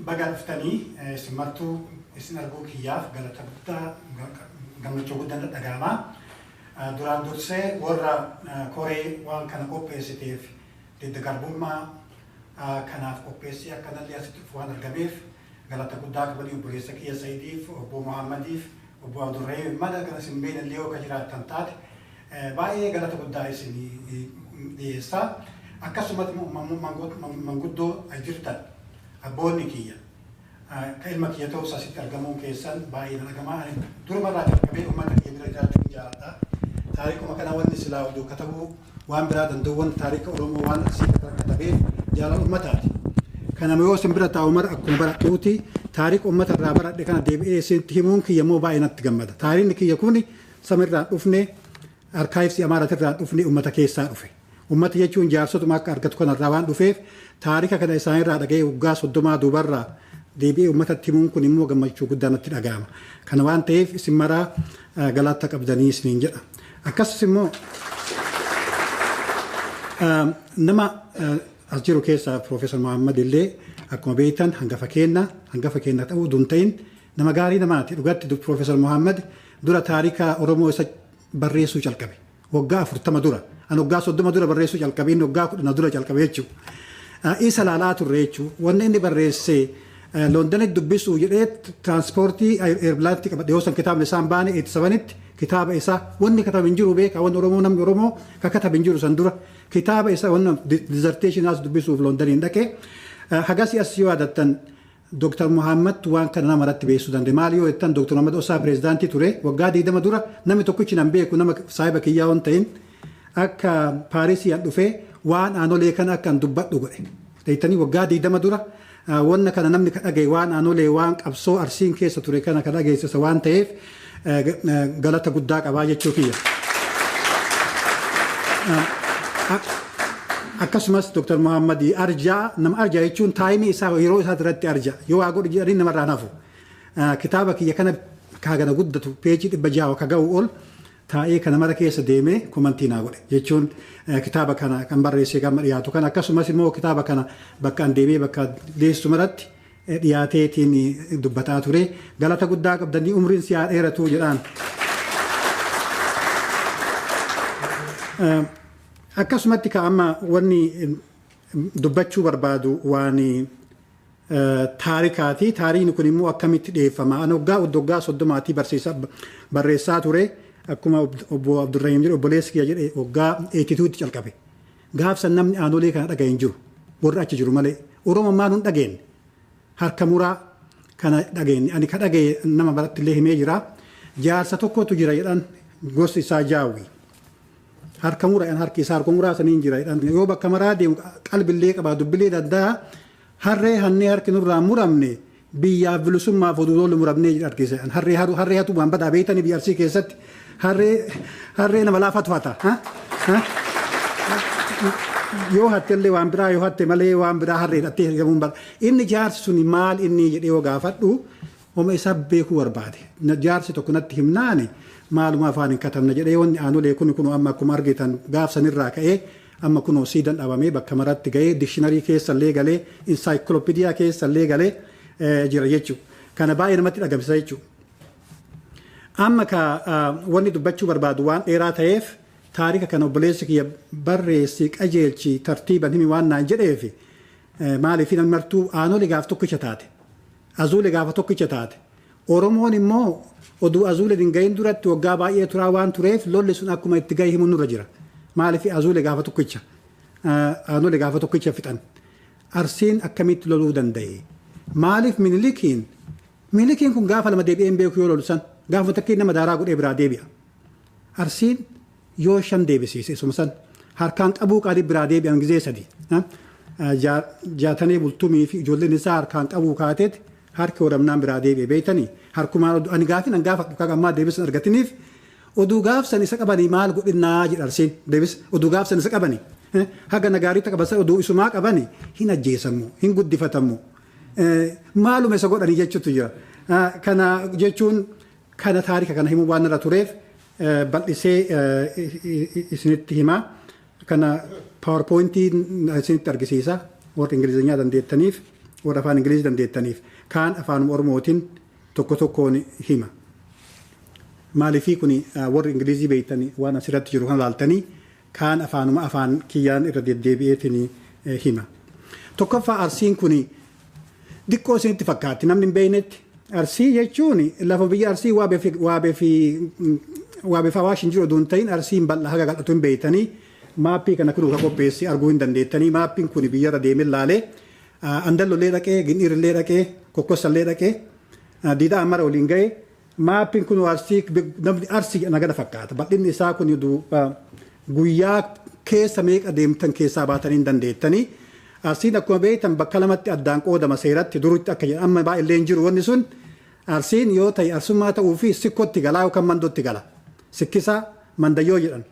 Baga dhuftanii isin martuu isin arguu kiyyaaf galata guddaa gammachuu guddaan dhaga'ama. Duraan dursee warra koree waan kana qopheessiteef didda garbummaa kanaaf qopheessee akkanallee asitti dhufu waan argameef galata guddaa qabanii obboleessa kiyya Sa'idiif, obbo Muhammadiif, obbo Abdurrahim mana kana isin beeknallee yoo akka jiraattan taate baay'ee galata guddaa isin dhiyeessa. Akkasumas manguddoo jirtan abboonni kiyya ka ilma kiyya ta'us asitti argamuun keessan baay'ee na dhagama. Ani durumarraa jalqabee uummata kiyya bira jiraachuun jaalladha. Taarikuma kana wanni silaa oduu katabuu waan biraa danda'u wanti taarika Oromoo waan asii katabeef jaalala uummataati. Kana yoo isin bira taa'u mara akkuma baradhuuti taarika uummata irraa baradhe kana deebi'ee isinitti himuun kiyya immoo baay'ee natti gammada. Taarikni kiyya kun samirraa dhufne arkaayivsii Amaaraatirraa dhufne uummata keessaa dhufe. Uummata jechuun jaarsotuma akka argatu kanarraa waan dhufeef taarika kana isaanirraa dhaga'ee waggaa 30 duubarraa deebi'ee uummatatti himuun kun immoo gammachuu guddaa natti dhaga'ama. Kana waan ta'eef isin maraa galata qabdanii isiniin jedha. Akkasumas immoo nama as jiru keessaa Piroofeesar Muhammad illee akkuma beektan hangafa keenya ta'uu utuu hin ta'in nama gaarii namaati. Dhugatti Piroofeesar Muhammad dura taarika Oromoo isa barreessuu calqabe. Waggaa 40 dura. Ani waggaa 30 dura barreessuu calqabe, inni waggaa 10 dura calqabe jechuudha. Isa laalaa turre jechuudha. Wanni inni barreesse Londonitti dubbisuu jedhee tiraanspoortii eerbilaantii qabadhe yoo san kitaabni isaan baane 87tti kitaaba isaa wanni katabe hin jiru beeka wanni Oromoo namni Oromoo ka katabe hin jiru san dura kitaaba isaa wanni dizarteeshinaas dubbisuuf Londoniin dhaqe. Hagasii as yoo yaadattan Dr. Muhammad waan kana nama irratti beeksisuu danda'e. Maal yoo jettan Dr. Muhammad Osaa pireezidaantii ture waggaa 20 dura namni tokkichi nan beeku nama saahiba kiyyaa waan ta'in akka Paarisii an dhufee waan aanolee kana akka an dubbadhu godhe. Deettanii waggaa 20 dura wanna kana namni ka dhagaye waan aanolee waan qabsoo Arsiin keessa ture kana ka dhageessisa waan ta'eef galata guddaa qabaa jechuu kiyya. Akkasumas Dr. Muhammad arjaa nama arjaa jechuun taayimii isaa yeroo isaa irratti arja yoo waa godhu jedhanii namarraa hafu. Kitaaba kiyya kana kaagana guddatu peejii 600 ka ga'u ol taa'ee kana mara keessa deemee komantii naa godhe jechuun kitaaba kana kan barreessee gama dhiyaatu kana akkasumas immoo kitaaba kana bakka an deemee bakka dhiyeessu maratti dhiyaateetiin dubbataa ture. Galata guddaa qabdanii umriin si haa dheeratu jedhaan. Akkasumatti ka amma wanni dubbachuu barbaadu waan taarikaati. Taarikni kun immoo akkamitti dhiyeeffama? Ani waggaa 30 barreessaa ture. Akkuma obbo Abdurrahim jedhe obboleessi kiyya jedhe waggaa 82tti calqabe. Gaafsan namni aanolee kana dhagaye hin jiru. Warra achi jiru malee. Oromoo maal hin dhageenye. Harka muraa kana dhageenye. Ani ka dhagaye nama biratti illee himee jira. Jaarsa tokkotu jira jedhan gosti isaa Jaawwi. Harka muraa harki isaa harka muraa saniin jira jedhan. Yoo bakka maraa deemu qalbillee qabaa dubbilee danda'a. Harree hannee harki nurraa muramne biyyaaf bilisummaaf oduu lollu muramnee jedha argise. Harree hatu waan badaa beektanii biyya Arsii keessatti harree nama laafatu hata. Yoo hattellee waan biraa yoo hatte malee waan biraa harree hidhattee hirgamuun bara. Inni jaarsi suni maal inni jedhee yoo gaafadhu homa isaa beekuu barbaade. Jaarsi tokko natti himnaani maaluma afaan hin katabne jedhee wanni aanolee kun kun amma akkuma argitan gaafsanirraa ka'ee amma kunoo siidan dhabamee bakka maratti ga'ee dikshiinarii keessallee galee insaayikilopiidiyaa keessallee galee jira jechuudha. Kana baay'ee namatti dhagamsiisa jechuudha. Amma ka wanni dubbachuu barbaadu waan dheeraa ta'eef taarika kana obboleessi kiyya barreessi qajeelchi tartiiban himi waan naan jedheef maaliif namni martuu aanolee gaaf tokkicha taate azuulee gaafa tokkicha taate Oromoon immoo oduu azuulee hin gahin duratti waggaa baay'ee turaa waan tureef lolli sun akkuma itti gahe himuun nurra jira. Maaliif azuulee gaafa tokkicha aanolee gaafa tokkicha fixan. Arsiin akkamitti loluu danda'e? Maaliif Minilikiin kun gaafa lama deebi'ee hin beeku yoo lolu san gaafa takkii nama daaraa godhee biraa deebi'a. Arsiin yoo 5 deebisiise isuma san harkaan qabuu qaadii biraa deebi'an gizee 3. Jaatanee bultumii fi ijoolleen isaa harkaan qabuu kaateet harki horamnaan biraa deebi'e beektanii harkumaan ani gaafin an gaafadhu kan ammaa deebisan argatiniif oduu gaafsan isa qabanii maal godhinnaa jedha Arsiin deebis oduu gaafsan isa qabanii haga nagaariitti qaban oduu isumaa qabanii hin ajjeesamu hin guddifatamu maaluma isa godhanii jechuutu jira. Kana jechuun kana taarika kana himuu waan irra tureef bal'isee isinitti hima. Kana PowerPointii isinitti argisiisa warra Ingilizeenyaa dandeettaniif Warra afaan Ingilizii dandeettaniif kaan afaan Oromootiin tokko tokkoon hima. Maaliifii kun warri Ingilizii beektanii waan asirratti jiru kana laaltanii kaan afaanuma afaan kiyyaan irra deddeebi'eetiin hima. Tokkoffaa, Arsiin kun diqqoo isinitti fakkaatti namni hin beeknetti. Arsii jechuun lafa biyya Arsii Waabee fi Awaash hin jiru oduu hin ta'in, Arsiin bal'aa haga qal'atu hin beektanii. Maappii kana kun ka qopheessi arguu hin dandeettanii. Maappiin kun biyyarra deemee laalee, Andallollee dhaqee, Gin'iirillee dhaqee, Kokkossallee dhaqee, Diidaa Amara waliin ga'e. Maappiin kun Arsii, namni Arsii nagada fakkaata. Bal'inni isaa kun guyyaa keessa meeqa deemtan keessaa baatanii hin dandeettanii. Arsiin akkuma beektan bakka lamatti addaan qoodama seeratti duritti akka jedhan, amma baay'illee hin jiru wanni sun. Arsiin yoo ta'e arsummaa ta'uu fi Sikkootti galaa yookaan Mandootti gala. Sikkisaa Mandayyoo jedhan.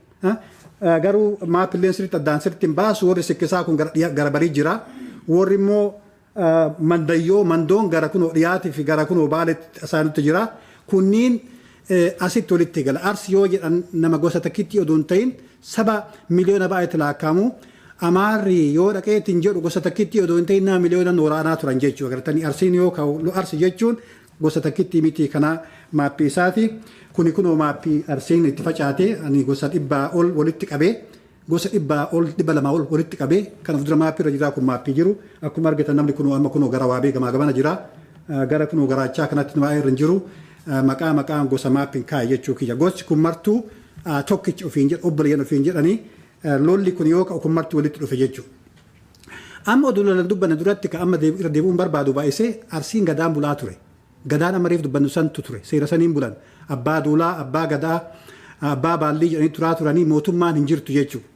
Garuu maappilleen sirriitti addaan sirriitti hin baasu. Warri Sikkisaa kun gara barii jira. Warri immoo Mandayyoo, Mandoon gara kunoo dhiyaatii fi gara kunoo Baaletti isaanitti jira. Kunniin asitti walitti gala. Arsi yoo jedhan nama gosa takkitti oduu hin ta'in saba miliyoona baay'eetti lakkaa'amu. Amaarri yoo dhaqeetiin jedhu gosa takkitti oduu hin ta'in nama miliyoona waraanaa turan jechuudha. Agartanii, Arsiin yoo ka'u Arsi jechuun gosa takkitti miti, kana maappii isaati. Kuni kunoo maappii Arsiin itti facaate. Ani gosa 100 ol walitti qabee, gosa 100 ol, 200 ol walitti qabee kan of dura maappii irra jira. Kun maappii jiru akkuma argitan namni kunoo amma kunoo gara Waabee gamaa gamana jira. Gara kunoo garaachaa kanatti waa'ee irra hin jiru. Maqaa maqaan gosa maappiin kaa'e jechuu kiyya. Gosti kun martuu tokkicha ofiin jedhu, obboleeyyan ofiin jedhanii, lolli kun yoo ka'u kun martuu walitti dhufe jechuudha. Amma oduu lolan dubbanne duratti ka amma irra deebi'uun barbaadu baay'isee, Arsiin gadaan bulaa ture. Gadaan amma reef dubbannu santu ture. Seera saniin bulan. Abbaa duulaa, abbaa gadaa, abbaa baallii jedhanii turaa turanii, mootummaan hin jirtu jechuudha.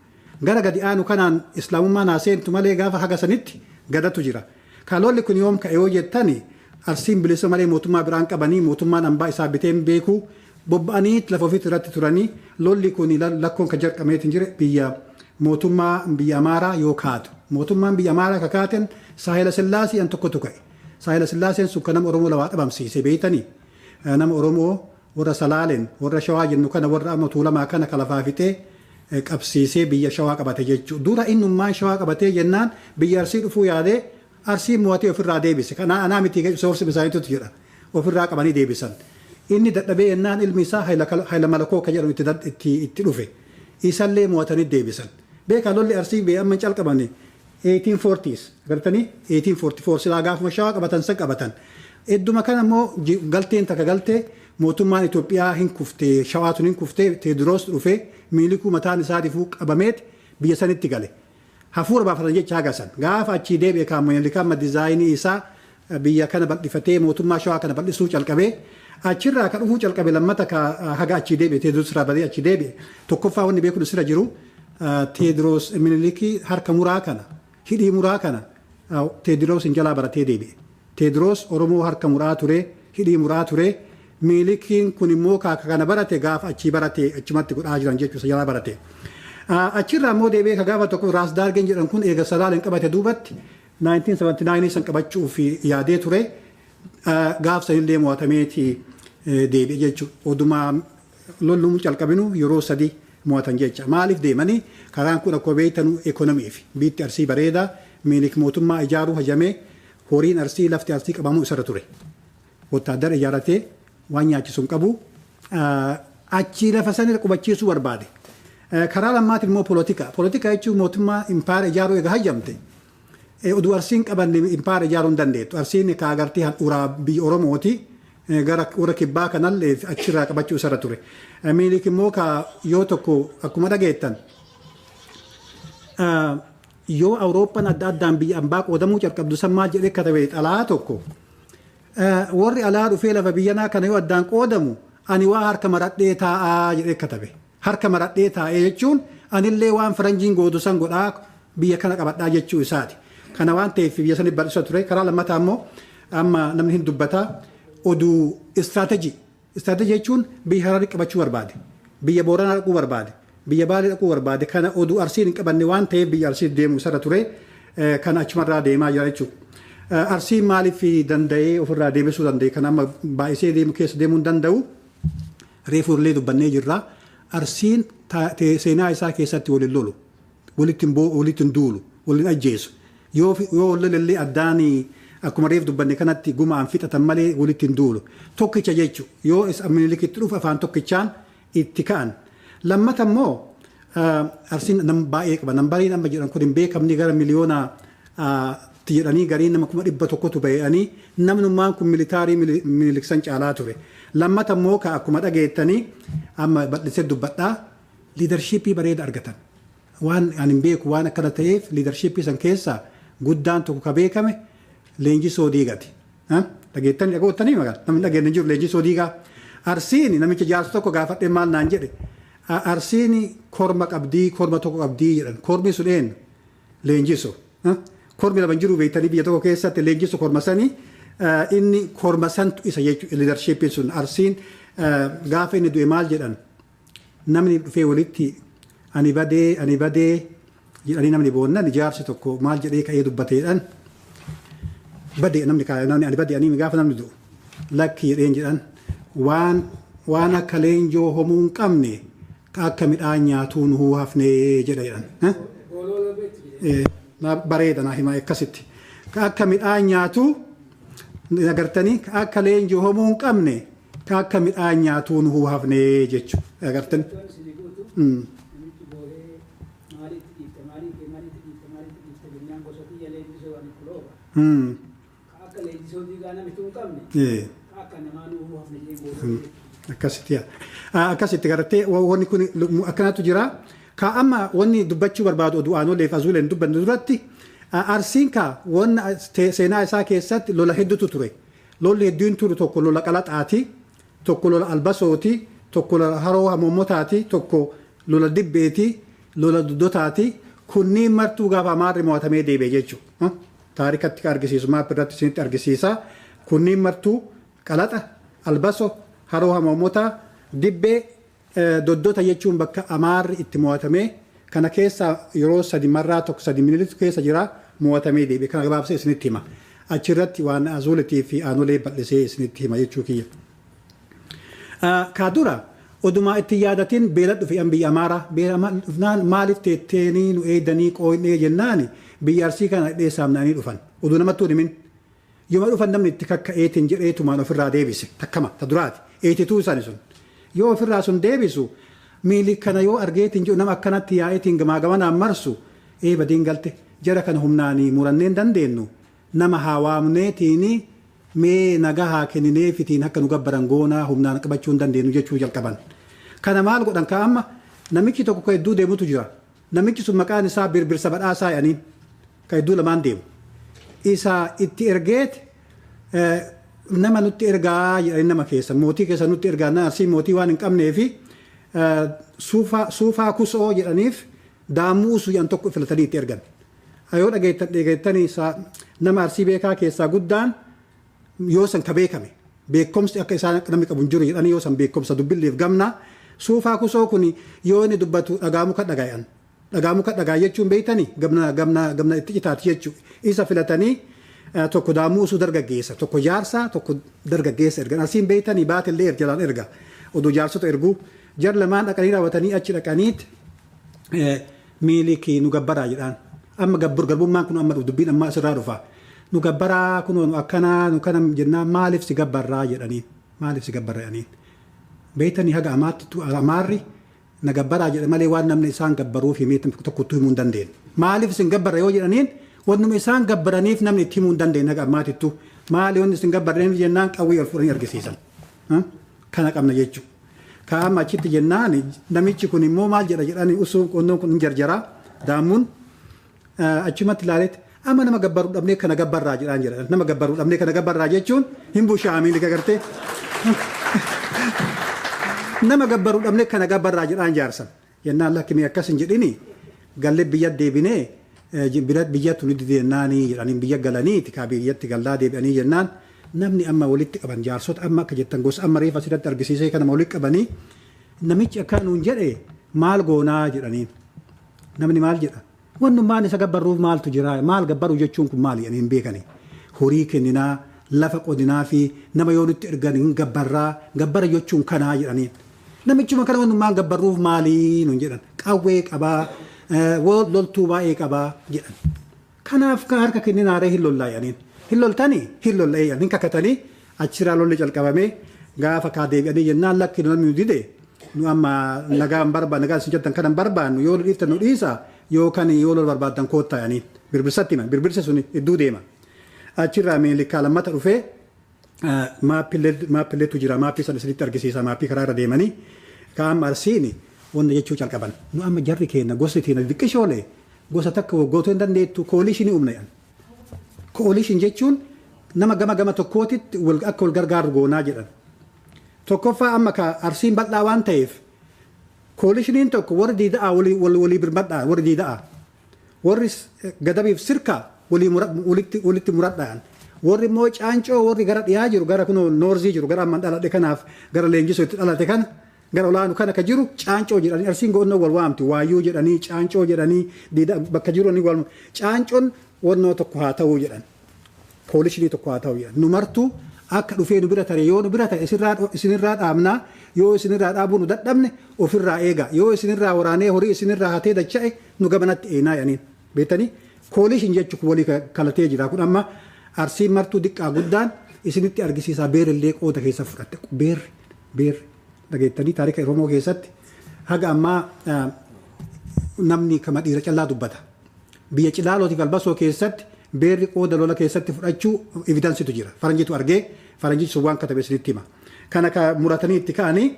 Gara gadi aanu kanaan islaamummaan haaseentu malee gaafa haga sanitti gadatu jira. Ka lolli kun yoom ka'e yoo jettani, Arsiin bilisa malee mootummaa biraan qabanii, mootummaan hambaa isaa biteen beeku, bobba'anii lafa ofiitti irratti turanii. Lolli kun lakkoon kan jalqameetiin jire biyya mootummaa biyya Amaaraa yoo kaatu. Mootummaan biyya Amaaraa kakaaten Saahila Sillaasee an tokkotu ka'e. Saahila Sillaaseen sun kan nama Oromoo lawaa dhabamsiise beeytanii. Nama Oromoo warra Salaaleen, warra Shawaa jennu kana, warra amma Tuulamaa kana kalafaa fixee qabsiisee biyya Shawaa qabate jechuudha. Dura innummaan Shawaa qabatee jennaan biyya Arsii dhufuu yaadee Arsii mo'atee ofirraa deebise. Kanaa anaa miti, source isaaniitu jedha. Ofirraa qabanii deebisan. Inni dadhabee jennaan ilmi isaa Hayila Malakoo kan jedhamu itti dhufe. Isallee mo'atanii deebisan. Beekaa, lolli Arsii bee amma hin calqabane 1840s agartanii, 1844 silaa gaafuma Shawaa qabatan san qabatan. Idduma kana immoo galteen takka galtee mootummaan Itoophiyaa hin kuftee, Shawaatun hin kuftee, Teediroos dhufee Miilikuu mataan isaatiifuu qabameet biyya sanitti gale. Hafuura baafatan jecha hagasan. Gaafa achii deebi'e kaamoyelikaa amma dizaayinii isaa biyya kana bal'ifatee mootummaa Shawaa kana bal'isuu calqabee, achirraa ka dhufuu calqabe lammata ka haga achii deebi'e, Teediroos irraa badee achii deebi'e. Tokkoffaa, wanni beekuun sirra jiru, Teediroos Minilikii harka muraa kana, hidhii muraa kana Teediroos hin jalaa baratee deebi'e. Teediroos Oromoo harka muraa ture, hidhii muraa ture. Minilikiin kun immoo kaaka kana barate, gaafa achii barate achumatti godhaa jiran jechuudha, jalaa barate. Achirraa immoo deebi'ee ka gaafa tokko Raas Daargeen jedhan kun eega Salaaleen qabate duubatti 1979 san qabachuuf yaadee ture. Gaaf sanillee mo'atameeti deebi'e jechuudha. Odumaa lolluun calqabinu yeroo sadi mo'atan jecha. Maaliif deemanii? Karaan kun akkuma beektanu ekonomiif. Biitti Arsii bareeda. Miilik mootummaa ijaaruu hajamee, horiin Arsii, lafti Arsii qabamuu isarra ture. Wottaaddara ijaarratee waan nyaachisu hin qabu. Achii lafa sanirra qubachiisuu barbaade. Karaa lammaatiin immoo polotika. Polotika jechuun mootummaa impaayera ijaaruu eega hayyamte, oduu Arsiin qabanne impaayera ijaaruu hin dandeettu. Arsiin ka agartee handhuuraa biyya Oromooti. Gara warra kibbaa kanallee achirraa qabachuu isarra ture. Miilik immoo ka yoo tokko akkuma dhageettan yoo Awurooppaan adda addaan biyya ambaa qoodamuu calqabdu san maal jedhee katabe xalaa tokko? Warri alaa dhufee lafa biyyanaa kana yoo addaan qoodamu ani waa harka maradhee taa'aa jedhee katabe. Harka maradhee taa'ee jechuun anillee waan faranjiin gootu san godhaa biyya kana qabadhaa jechuu isaati. Kana waan ta'eef biyya sanii bal'isa ture. Karaa lammataa immoo amma namni hin dubbataa oduu istiraatejii. Istiraatejii jechuun biyya Hararii qabachuu barbaade. Biyya Booranaa dhaquu barbaade. Biyya Baalee dhaquu barbaade. Kana oduu Arsiin hin qabanne waan ta'eef biyya Arsii deemu isarra ture. Kana achumarraa deemaa jira jechuudha. Arsiin maaliif danda'ee ofirraa deebisuu danda'e? Kan amma baay'isee deemu keessa deemuu hin danda'u. Reefuu illee dubbannee jirra. Arsiin seenaa isaa keessatti waliin lolu. Walitti hin duulu. Waliin ajjeesu. Yoo wal lolellee addaan Akkuma reef dubbanne kanatti gumaan fixatan malee walitti hin duulu. Tokkicha jechuudha. Yoo Minilikitti dhufu afaan tokkichaan itti ka'an. Lammata immoo Arsiin nama baay'ee qaba. Nambariin amma jedhan kun hin beekamni gara miliyoona jedhanii garii nama 100,000tu bahanii namnummaan kun militaarii Minilik san caalaa ture. Lammata immoo ka akkuma dhageettanii amma bal'isee dubbadhaa leadership bareeda argatan. Waan ani hin beeku waan akkana ta'eef leadership san keessaa guddaan tokko ka beekame Leenjisoo Diigaati. Dhageettanii dhagoottanii maqaa namni dhageenye jiru Leenjisoo Diigaa. Arsiin namicha jaarsa tokko gaafadhee maal naan jedhe, Arsiin korma qabdii, korma tokko qabdii jedhan. Kormi sun eenyu? Leenjisoo. Kormi lama jiru beektanii biyya tokko keessatti. Leenjisoo korma sanii, inni korma santu isa jechuudha. Leadershipiin sun Arsiin gaafa inni du'e maal jedhan? Namni dhufee walitti ani badee, ani badee jedhanii namni boonnan jaarsi tokko maal jedhee ka'ee dubbateedhaan badee namni namni ani badee ani gaafa namni du'u lakki jedheen jedhan waan akka leenjoo homuu hin qabne akka midhaan nyaatuu nuhuu hafnee jedha jedhan. Bareeda naa hima akkasitti. Akka midhaan nyaatuu agartanii, akka leenjoo homuu hin qabne akka midhaan nyaatuu nuhuu hafnee jechuudha agartanii. Namichi boohee maalitti dhiifte, maalitti maalitti dhiifte, maalitti dhiifte jennaan gosa kiyya Leenjisoo ani kulooba. Akka Leenjisoo Diigaa namichi hin qabne akka namaa nuhuu hafne jedhee boohee. Akkasitti yaa. Akkasitti gartee wanni kun akkanatu jira. Ka amma wanni dubbachuu barbaadu oduu aanolee fi azuuleen dubbannu duratti, Arsiin ka wanna seenaa isaa keessatti lola hedduutu ture. Lolli hedduun turu tokko lola Qalaxaati, tokko lola Albasooti, tokko lola Haroo Hamoommotaati, tokko lola Dibbeeti, lola Duddotaati. Kunniin martuu gaafa Amaarri mo'atamee deebi'e jechuudha. Taarikatti ka argisiisu map irratti isinitti argisiisa. Kunniin martuu Qalaxa, Albaso, Haroo Hamoommotaa, Dibbee, Doddota jechuun bakka Amaarri itti mo'atamee kana keessa yeroo sadi marraa tokko sadi Minilitu keessa jira mo'atamee deebi'e. Kana gabaabsee isinitti hima. Achirratti waan azuulitii fi aanolee bal'isee isinitti hima jechuu kiyya. Ka dura odumaa itti yaadatin beela dhufe an biyya Amaaraa. Beela dhufnaan maaliif teetteenii nu eedanii qooyinee jennaani biyya Arsii kana dheessaamnaanii dhufan. Oduu namatti hin himin. Yooma dhufan namni itti kakka'eetiin jedheetumaan ofirraa deebise takkama ta duraati. Eetituu isaani sun. Yoo ofirraa sun deebisu miili kana yoo argeetiin jedhu nama akkanatti yaa'eetiin gamaa gamanaan marsu ee badiin galte jara kana humnaanii muranneen dandeenyu nama haa waamneetiin mee nagaa haa kennineefitiin akka nu gabbaran goonaa humnaan qabachuu hin dandeenyu jechuu jalqaban. Kana maal godhan? Ka amma namichi tokko ka hedduu deemutu jira. Namichi sun maqaan isaa Birbirsa Badhaasaa jedhaniin ka hedduu lamaan deemu. Isa itti ergeet nama nutti ergaa jedhanii nama keessa mootii keessa nutti ergaa na Arsii mootii waan hin qabnee fi Suufaa Kusoo jedhaniif Daammuu Usuu jedhan tokko filatanii itti ergan. Yoo dhageettanii nama Arsii beekaa keessaa guddaan yoo san ka beekame beekumsi akka isaan namni qabu hin jiru jedhanii yoo san beekumsa dubbilleef gamna Suufaa Kusoo kun yoo inni dubbatu dhagaa muka dhagayan. Dhagaa muka dhagaa jechuun beektanii gamna gamna gamna itti citaati jechuudha. Isa filatanii tokko Daammuu Usuu dargaggeessa, tokko jaarsaa, tokko dargaggeessa ergan. Arsiin beektanii baatellee jalaan erga oduu jaarsota erguu jar lamaan dhaqanii raawwatanii achi dhaqaniit Miilikii nu gabbaraa jedhaan. Amma gabbur garbummaan kun amma dubbiin amma asirraa dhufa. Nu gabbaraa kunoo nu akkanaa nu kana jennaan maaliif si gabbarraa jedhaniin, maaliif si gabbarra jedhaniin. Beektanii haga amaatti Amaarri na gabbaraa jedhe malee waan namni isaan gabbaruuf himee tokkottuu himuu hin dandeenye. Maaliif isin gabbarra yoo jedhaniin wannuma isaan gabbaraniif namni itti himuu hin dandeenye haga ammaatittuu. Maali wanni isin gabbarreef jennaan qawwee ol fuudhanii argisiisan. Kana qabna jechuudha. Ka amma achitti jennaan namichi kun immoo maal jedha jedhanii usuu qonnoon kun hin jarjaraa Daammuun achumatti ilaaletti amma nama gabbaruu dhabnee kana gabbarraa jedhaan jedha. Nama gabbaruu dhabnee kana gabbarraa jechuun hin bushaamiin agartee. Nama gabbaruu dhabnee kana gabbarraa jedhaan jaarsan. Jennaan lakki mee akkas hin jedhini gallee biyya deebinee biyyattu nu didennaanii jedhanii biyya galaniiti kaa biyyatti gallaa deebi'anii jennaan namni amma walitti qaban jaarsota amma akka jettan gosa amma reefa asirratti argisiisee kanama walitti qabanii namichi akka nuun jedhe maal goonaa jedhaniin. Namni maal jedha? Wannummaan isa gabbarruuf maaltu jira? Maal gabbaruu jechuun kun maali jedhanii hin beekani. Horii kenninaa, lafa qodinaa fi nama yoo nutti ergan hin gabbarraa, gabbara jechuun kanaa jedhaniin. Namichuma kana wannummaan gabbarruuf maalii nuun jedhan. Qawwee qabaa, loltuu baay'ee qabaa jedhan. Kanaaf ka harka kenninaaree hin lollaa jedhaniin. Hin loltanii hin lolla'ee jedhaniin kakatanii achirraa lolli calqabamee gaafa kaa deebi'anii jennaan lakki namni nu dide nu amma nagaa hin barbaannu, nagaa isin jettan kana hin barbaannu, yoo nu dhiiftan nu dhiisa yookaan yoo lola barbaaddan koottaa jedhaniin. Birbisatti himan, birbirsi sun idduu deema. Achirraa Minilik lammata dhufee maappiilleetu jira, maappii sana isinitti argisiisa, maappii karaa irra deemanii kaan Arsiini wanta jechuu calqaban. Nu amma jarri keenya, gosti keenya xiqqishoolee gosa takka waggootoo hin dandeettu, coalition uumna jedhan. Coalition jechuun nama gama gama tokkootitti akka wal gargaaru goonaa jedhan. Tokkoffaa amma ka Arsiin bal'aa waan ta'eef coalitioniin tokko warri diida'aa walii birmadhaa, warri diida'aa warri gadabiif sirkaa walii walitti muradhaan, warri immoo caancoo, warri gara dhiyaa jiru, gara kunoo northii jiru, gara amman dhaladhe kanaaf gara leenjisoo itti dhalate kana, gara olaanu kana ka jiru caancoo jedhanii. Arsiin goonnoo wal waamti, waayyuu jedhanii, caancoo jedhanii, diida bakka jiru ni wal caancoon wannoo tokko haa ta'uu jedhan, coalitionii tokko haa ta'uu jedhan. Nu martuu akka dhufee nu bira tare, yoo nu bira tare isinirraa dhaabnaa, yoo isinirraa dhaabuu nu dadhabne ofirraa eega, yoo isinirraa waraanee horii isinirraa hatee dacha'e nu gamanatti eenaa jedhaniin. Beektanii, coalition jechuun walii kalatee jira. Kun amma Arsiin martuu diqqaa guddaan isinitti argisiisaa, beerillee qooda keessa fudhatte. Beerri dhageettanii, taarika Oromoo keessatti haga ammaa namni kama dhiira callaa dubbata. Biyya Cilaalootiif Albasoo keessatti beerri qooda lola keessatti fudhachuu evidenceitu jira. Faranjitu argee, faranjichi sun waan katabe isinitti hima. Kana ka muratanii itti ka'anii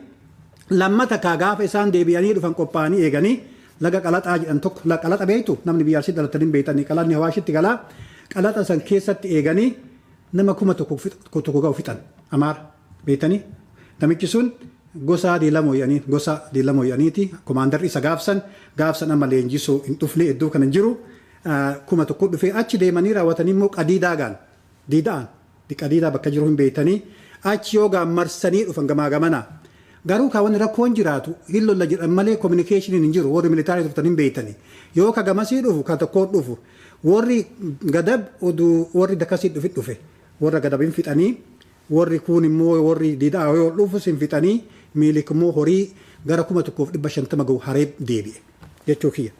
lammata kaa gaafa isaan deebi'anii dhufan qophaa'anii eeganii laga Qalaxaa jedhan tokko, Qalaxa beektu, namni biyya Arsii dhalatanii beektanii, Qalanni Hawaashitti galaa. Qalaxa san keessatti eeganii nama 1000 ga'u fixan Amaara, beektanii. Namichi sun gosa Diilamoo jedhanii, gosa Diilamoo jedhaniiti commanderri isa gaafsan. Gaafsan amma leenjisoo hin dhufne, iddoo kana hin jiru. 1000 dhufee achi deemanii raawwatanii immoo qadiidaa gaan diida'an qadiidaa bakka jiru hin beektanii, achi yoo gaan marsanii dhufan gamaa gamanaa. Garuu kaawwanni rakkoon jiraatu hin lolla jedhan malee communicationiin hin jiru. Warri military turtan hin beektanii, yoo ka gamasii dhufu ka tokkoon dhufu, warri Gadab oduu warri dakasii dhufi dhufe warra Gadab hin fixanii, warri kun immoo warri diidaa yoo dhufus hin fixanii. Miilik immoo horii gara 1550 gahu haree deebi'e jechuu kiyya.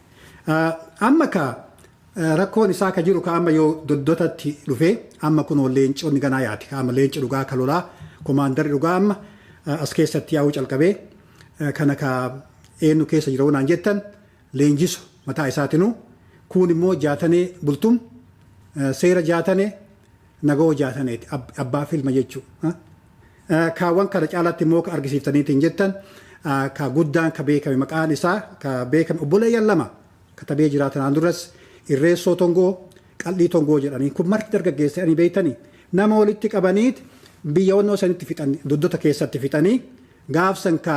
Amma ka rakkoon isaa ka jiru ka amma yoo doddotatti dhufee amma kunoo leenconni ganaa yaati, ka amma leenci dhugaa ka lolaa, commanderri dhugaa amma as keessatti yaa'uu calqabee. Kana ka eenyu keessa jira naan jettan, leenjisu mataa isaatinuu, kun immoo Jaatanee Bultum, seera Jaatanee, Nagoo Jaataneeti, abbaa filma jechuudha. Kaawwan kana caalatti immoo ka argisiiftaniitiin jettan, ka guddaan ka beekame, maqaan isaa ka beekame, obboleeyyan lama katabee jiraatan duras, Irreessoo Tongoo, Qal'ii Tongoo jedhanii. Kun marti dargaggeessa jedhanii, beektanii, nama walitti qabaniit biyya wannoo sanitti fixan, doddota keessatti fixanii. Gaafsan ka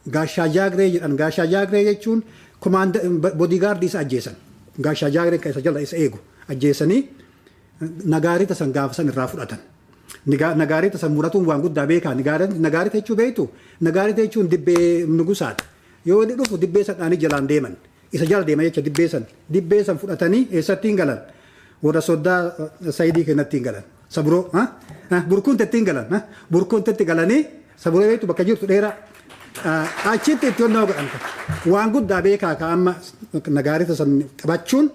Gaashaa Jaagree jedhan. Gaashaa Jaagree jechuun bodyguardii isa ajjeesan. Gaashaa Jaagree kan isa jala isa eegu ajjeesanii nagaarita san gaafa irraa fudhatan. Nagaarita san muratuun waan guddaa beekaa. Nagaarita jechuu beektu, nagaarita jechuun dibbee nugusaati. Yoo inni dhufu dibbee san dhaanii jalaan deeman. Isa jala deeman jecha dibbee san. Dibbee san fudhatanii eessatti hin galan? Warra soddaa Sayidii kennatti hin galan. Saburoo Burkuuntetti hin galan. Burkuuntetti galanii, Saburoo beektu bakka jirtu dheeraa. Achitti itti onnaa godhan. Waan guddaa beekaa, ka amma nagaarita san qabachuun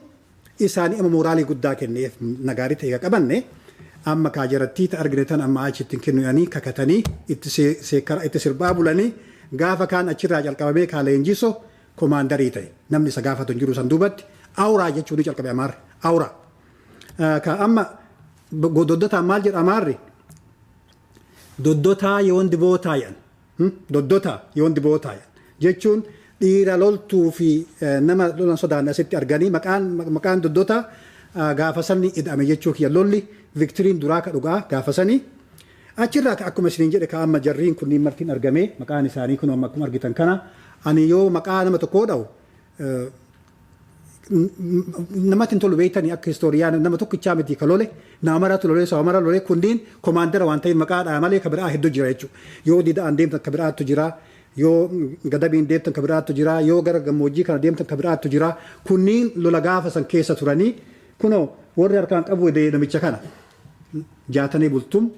isaanii amma moraalii guddaa kenneef. Nagaarita eega qabanne amma kaa jarattii ta argine tan amma achitti hin kennu kakatanii itti itti sirbaa bulanii. Gaafa kaan achirraa calqabamee kaa leenjiso commanderii ta'e, namni isa gaafatu hin jiru. San duubatti awuraa jechuun ni calqabe Amaarri, awuraa. Ka amma doddotaan maal jedha Amaarri? Doddotaa yoon dibootaa jedhan. Doddotaa yoon dibootaa jedhan jechuun dhiira loltuu fi nama lolan sodaanne asitti arganii maqaan doddotaa gaafa sanni ida'ame jechuu kiyya. Lolli victoryn duraa ka dhugaa gaafa sanii achirraa akkuma isiniin jedhe ka amma jarriin kunniin martiin argame. Maqaan isaanii kun amma akkuma argitan kana. Ani yoo maqaa nama tokkoo dha'u namatti hin tolu, beektanii, akka historian nama tokkichaa miti ka lole, nama maratu lole, saba mara lole. Kunniin commandera waan ta'eef maqaa dhaa malee ka biraa hedduu jira jechuudha. Yoo dida'an deemtan ka biraattu jira, yoo gadabiin deemtan ka biraattu jira, yoo gara gammoojjii kana deemtan ka biraattu jira. Kunniin lola gaafa san keessa turanii kunoo warri harkaan qabu namicha kana, Jaatanii Bultum.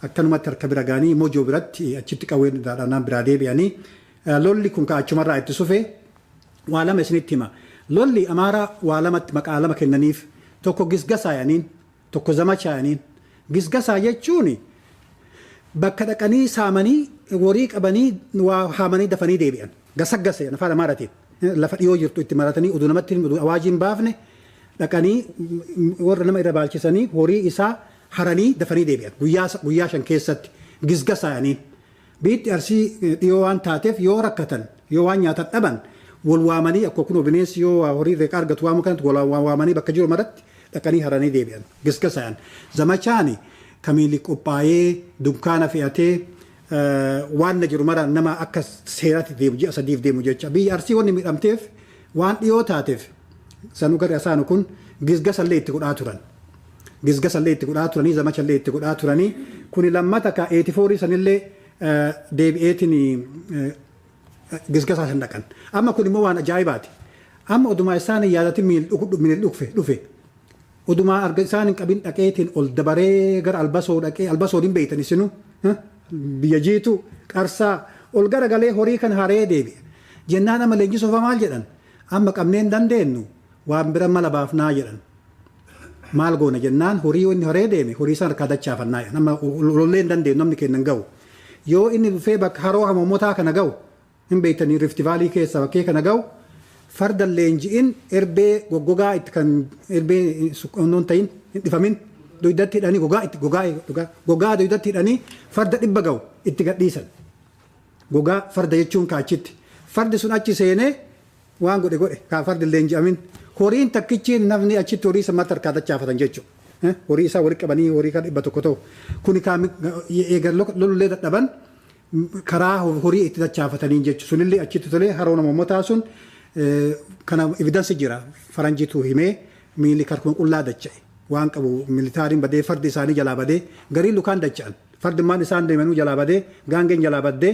Akkanumatti harka bira gaanii Mojoo biratti achitti qawween dhaadhaan biraa deebi'anii. Lolli kun ka achumarraa itti sufe waa lama isinitti hima. Lolli Amaaraa waa lamatti maqaa lama kennaniif. Tokko gisgasaa yaaniin, tokko zamachaa yaaniin. Gisgasaa jechuun bakka dhaqanii saamanii horii qabanii waa haamanii dafanii deebi'an. Gasaggase afaan Amaaraatiin. Lafa dhiyoo jirtu itti maratanii oduu namatti awaajii hin baafne dhaqanii warra nama irra baalchisanii horii isaa haranii dafanii deebi'an. Guyyaa 5 keessatti gisgasaa yaaniin. Biitti Arsii dhiyoo waan taateef yoo rakkatan yoo waan nyaatan dhaban wal waamanii akkuma kunoo bineensi yoo horii reeqa argatu waamu kanatti wal waamanii bakka jiru maratti dhaqanii haranii deebi'an. Gisgasaan. Zamachaani kamiili qophaa'ee dunkaana fe'atee waan na jiru mara nama akka seeraatti deemu ji'a 3 deemu jecha. Biyya Arsii wanni miidhamteef waan dhiyoo taateef sanuu gara isaanu kun gisgasallee itti godhaa turan. Gisgasallee itti godhaa turanii zamachallee itti godhaa turanii kuni lammata ka 84 sanillee deebi'eetiin gisgasaa san dhaqan. Amma kun immoo waan ajaa'ibaati. Amma odumaa isaan yaadatin miil dhufe. Odumaa arga isaan hin qabin dhaqeetiin ol dabaree gara Albasoo dhaqee Albasoo hin beektan isinu biyya jiitu qarsaa ol garagalee horii kan haree deebi'e. Jennaan amma leenjisuuf maal jedhan? Amma qabnee hin dandeenyu waan bira mala baafnaa jedhan. Maal goona jennaan horii inni haree deeme horii isaan harkaa dachaafannaa jedhan. Amma lollee hin dandeenyu namni keenya hin ga'u. Yoo inni dhufee bakka haroo hamoomotaa kana ga'u hin beektanii Rift Valley keessa bakkee kana ga'u farda leenji'in erbee goggogaa itti kan erbee suqqoonnoon ta'in hin dhifamin duydatti hidhanii gogaa itti gogaa duydatti hidhanii farda 100 ga'u itti gadhiisan. Gogaa farda jechuun kaachitti. Fardi sun achi seenee waan godhe godhe kaa fardi leenji'amin horiin takkichi namni achitti horii isa mata harkaa dachaafatan jechuudha. Horii isaa walitti qabanii horii kan 100 ta'u. Kuni eegan lolullee dadhaban karaa horii itti dachaafatanii jechuudha. Sunillee achitti tolee haroo namootaa sun kana evidensi jira. Faranjiitu himee miilli karkuma qullaa dacha'e. Waan qabu militaariin badee fardi isaanii jalaa badee garii lukaan dacha'an. Fardi maan isaan deemanuu jalaa badee gaangeen jalaa baddee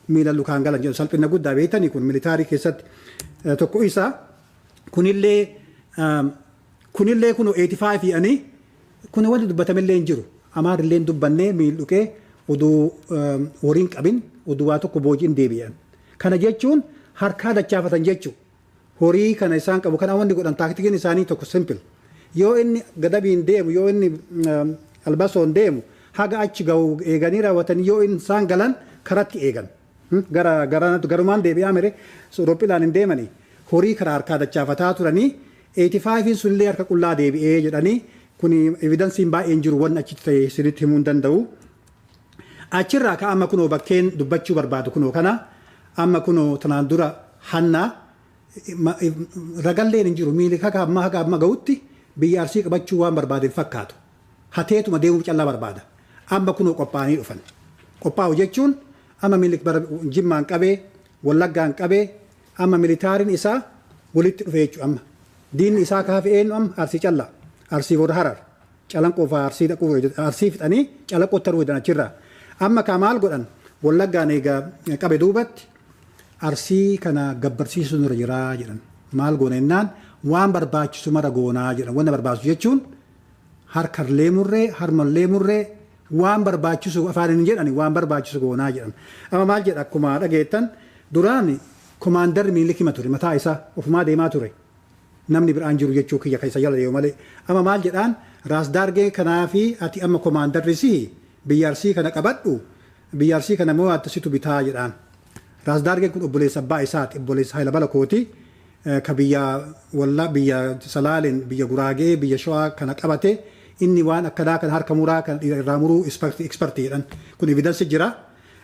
miila lukaan galan jedhu salphina guddaa beektanii kun militaarii keessatti tokko isaa kunillee kun 85 yaanii kun wanti dubbatamillee hin jiru. Amaarillee hin dubbannee miil dhuqee oduu horiin qabin oduu waa tokko boojiin deebi'an. Kana jechuun harkaa dachaafatan jechuudha. Horii kana isaan qabu kana wanti godhan taaktikiin isaanii tokko simple. Yoo inni gadabiin deemu yoo inni Albasoon deemu haga achi ga'u eeganii raawwatanii yoo isaan galan karatti eegan. Gara garumaan deebi'aa mere Rophilaan hin deemanii horii karaa harkaa dachaafataa turanii 85 sunillee harka qullaa deebi'ee jedhanii kun evidensiin baay'een jiru wanni achitti ta'e sirriitti himuu hin danda'u. Achirraa ka amma kunoo bakkeen dubbachuu barbaadu kunoo kana amma kunoo tanaan dura hannaa ragalleen hin jiru miili haga amma ga'utti biyya Arsii qabachuu waan barbaade fakkaatu. Hateetuma deemuu callaa barbaada. Amma kunoo qophaa'anii dhufan. Qophaa'u jechuun amma miili Jimmaan qabee Wallaggaan qabee amma militaariin isaa walitti dhufe jechuudha amma. Diinni isaa kaafe eenyu amma Arsii callaa. Arsii booda Harar. Calanqoo fa'aa Arsii dhaquu Arsii fixanii Calanqoo taruu jedhan achirraa. Amma kaa maal godhan Wallaggaan egaa qabe duubatti Arsii kana gabbarsiisuun irra jiraa jedhan. Maal goona jennaan waan barbaachisu mara goonaa jedhan. Wanna barbaachisu jechuun harkallee murree harmallee murree waan barbaachisu afaan hin jedhani waan barbaachisu goonaa jedhan. Amma maal jedha akkuma dhageettan duraan komaandarri Minilik hima ture mataa isaa ofumaa deemaa ture. Namni biraan jiru jechuu kiyya keessa jala deemu malee. Amma maal jedhaan Raas Daargee kanaa fi ati amma komaandarri si biyya Arsii kana qabadhu biyya Arsii kana moo ati situ bitaa jedhaan. Raas Daargeen kun obboleessa abbaa isaati obboleessa Hayila Balakooti ka biyya wallaa biyya Salaaleen biyya Guraagee biyya Shawaa kana qabate inni waan akkanaa kan harka muraa kan irraa muruu ekspertii jedhan. Kun evidensi jira.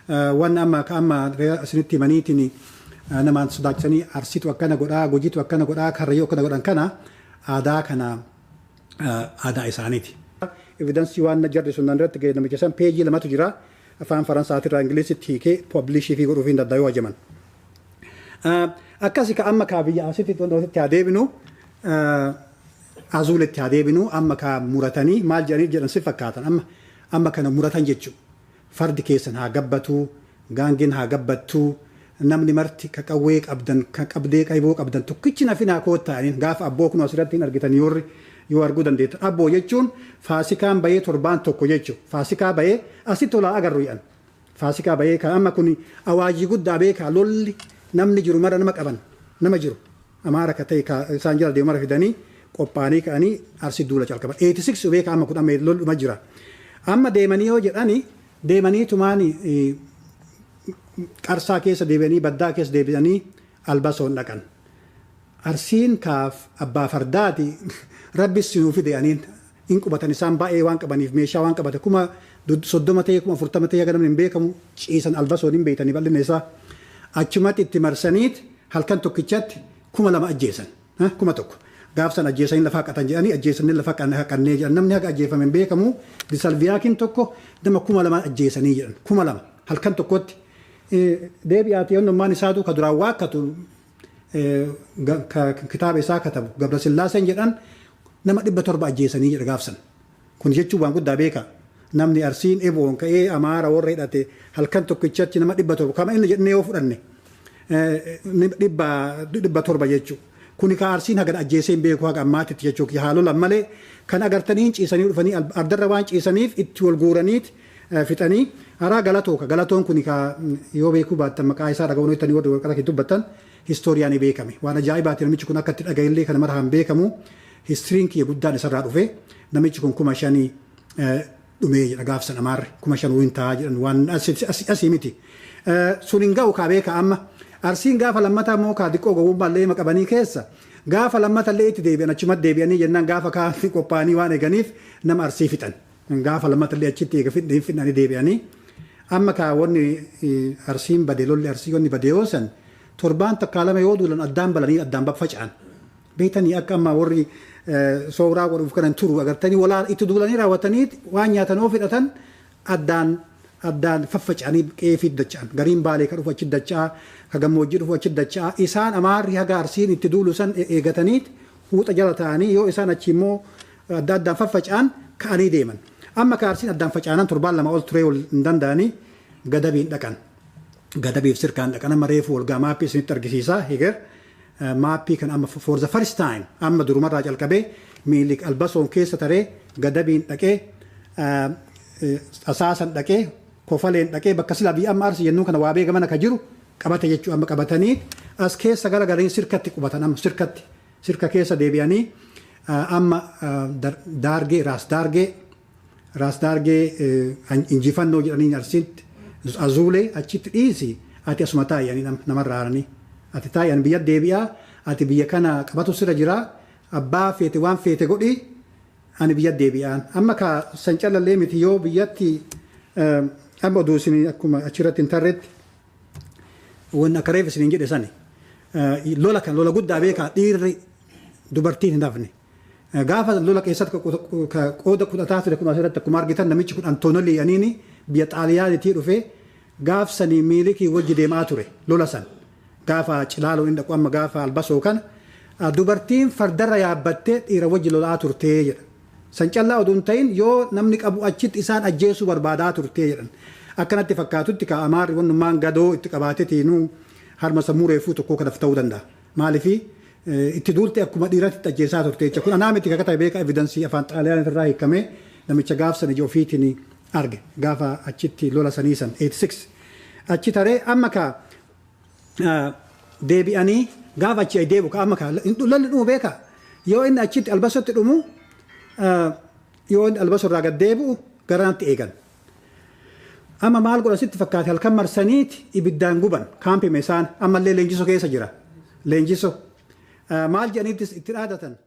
Waan amma ka amma isinitti himaniitiin namaan sodaachisanii Arsiitu akkana godhaa Gujiitu akkana godhaa Karrayyuu akkana godhan kana aadaa kana aadaa isaaniiti. Evidensii waan jarri sun irratti ga'e namicha san peejii 2 jira. Afaan Faransaatirraa Ingilizitti hiikee publishii fi godhuuf hin danda'u hajaman. Akkasi ka amma kaa biyya asitti wantootatti haa deebinu azuuletti haa deebinu amma kaa muratanii maal jedhanii jedhan si fakkaatan amma kana muratan jechuudha. Fardi keessan haa gabbatu, gaangeen haa gabbattu, namni marti ka qawwee qabdan, ka qabdee qayboo qabdan tokkichi nafinaa koottaaniin gaafa abboo kun asirratti hin argitan yoo arguu dandeettan. Abboo jechuun faasikaan bahee torbaan tokko jechuudha. Faasikaa bahee asitti tolaa agarru jedhan. Faasikaa bahee kan amma kun awaajii guddaa beekaa lolli namni jiru mara nama qaban nama jiru. Amaara ka ta'e isaan jala deemu mara fidanii Qophaa'anii ka'anii Arsii duula calqaban. 86 beeka amma kun amma loluma jira. Amma deemanii yoo jedhani deemanii tumaan Qarsaa keessa deebi'anii, Baddaa keessa deebi'anii Albasoon dhaqan. Arsiin kaaf abbaa fardaati, rabbis sinuu fide aniin hin qubatan. Isaan baay'ee waan qabaniif, meeshaa waan qabate, 30,000 ta'e, 40,000 ta'e, haga namni hin beekamu ciisan. Albasoon hin beektanii bal'inni isaa. Achumatti itti marsaniit halkan tokkichatti 2,000 ajjeesan. 1,000. Gaafsan ajjeesanii lafa haqatan jedhanii, ajjeesanii lafa haqannee jedhan. Namni haga ajjeefame hin beekamu. Disalviyaakiin tokko nama 2,000 ajjeesanii jedhan, 2,000 halkan tokkotti. Deebi'aati onnummaan isaatu ka duraan waakkatu, kitaaba isaa katabu Gabrasillaaseen jedhan, nama 700 ajjeesanii jedha gaafsan. Kun jechuun waan guddaa beeka. Namni Arsiin eboon ka'ee Amaara warra hidhate halkan tokkichatti nama 700 kama inni jedhee yoo fudhanne 700 jechuudha. Kuni ka Arsiin hagan ajjeesee hin beeku haga ammaatitti jechuudha. Haalolan malee kan agartanii ciisanii dhufanii ardarra waan ciisaniif itti wal guuraniit fixanii haraa Galatoo ka Galatoon kuni ka yoo beekuu baattan maqaa isaa dhaga'uun jettanii warri warqata keessa dubbattan histooriyaan beekame. Waan ajaa'ibaati, namichi kun akka itti dhaga'ellee kana mara hin beekamu. Historyn kiyya guddaan isarraa dhufe. Namichi kun 5,000 dhumee jedha gaafsan. Amaarri 5,000 hin ta'a jedhan, waan asii miti. Sun hin ga'u kaa beeka. Amma Arsiin gaafa lammataa immoo kaa xiqqoo gowwummaallee qabanii keessa gaafa lammatallee itti deebi'an. Achumatti deebi'anii jennaan gaafa kaan qophaa'anii waan eeganiif nama Arsii fixan. Gaafa lammatallee achitti eega fixanii deebi'anii. Amma kaa wanni Arsiin bade, lolli Arsii wanni bade yoo san torbaan takkaa lama yoo duulan addaan balanii addaan baffaca'an. Beektanii akka amma warri sooraa godhuuf kanan turu agartanii walaa itti duulanii raawwatanii waan nyaatan yoo fidhatan addaan addaan faffaca'anii qeefii dacha'an. Gariin Baalee ka dhufu achi dacha'aa, ka gammoojjii dhufu achi dacha'aa. Isaan Amaarri haga Arsiin itti duulu san eegataniit huuxa jala ta'anii yoo isaan achi immoo adda addaan faffaca'an ka'anii deeman. Amma ka Arsiin addaan faca'anan torbaan 2 ol turee ol hin danda'anii Gadabiin dhaqan. Gadabiif Sirkaan dhaqan. Amma reefu walgaa maappii isinitti argisiisaa heger. Maappii kan amma for the first time amma durumarraa calqabee Miilik Albasoon keessa taree, Gadabiin dhaqee, Asaasan dhaqee, Kofaleen dhaqee, bakka sila biyya amma Arsi jennuu kana waa beekamana ka jiru qabate jechuu. Amma qabatanii as keessa gara garanii Sirkatti qubatan. Amma Sirkatti, Sirka keessa deebi'anii amma Daargee, Raas Daargee, Raas Daargee injifannoo jedhanii Arsiitti azuulee achitti dhiisi, ati asuma taa'anii namarraa haaranii, ati taa'an biyya deebi'aa, ati biyya kana qabatu sirra jira, abbaa feete waan feete godhi, ani biyya deebi'aan. Amma ka san calallee miti yoo biyyatti amma oduu isin akkuma achirratti hin tarretti wanni akka reef isiniin jedhe sani lola kan lola guddaa beekaa, dhiirri dubartiin hin hafne. Gaafa lola keessatti qooda kudhataa ture kun asirratti akkuma argitan namichi kun Antoonolii aniini biyya Xaaliyaanitii dhufee gaaf sanii Miilikii wajji deemaa ture lola san. Gaafa Cilaaloo inni dhaqu amma gaafa Albasoo kana dubartiin fardarra yaabbattee dhiira wajji lolaa turtee jedha. San callaa oduu hin ta'in yoo namni qabu achitti isaan ajjeesuu barbaadaa turtee jedhan. Akkanatti fakkaatutti ka Amaarri wannummaan gadoo itti qabaateetiinuu harma sammuu reefuu tokkoo kanaaf ta'uu danda'a. Maaliifii itti duulte akkuma dhiiratti ajjeesaa turte jecha. Kun anaa miti kakata beeka, evidence afaan Xaaliyaan irraa hiikamee namicha gaafsan ija ofiitiin arge gaafa achitti lola sanii san 86 achi taree. Amma ka deebi'anii gaafa achi deebi'u ka amma ka lolli dhumu beeka, yoo inni achitti Albasotti dhumu, yoo inni Albaso irraa gad deebi'u garanatti eegan. Amma maal godhan sitti fakkaate? Halkan marsaniiti ibiddaan guban kaampime isaan. Ammallee Leenjiso keessa jira. Leenjiso maal jedhaniitti itti dhaadatan.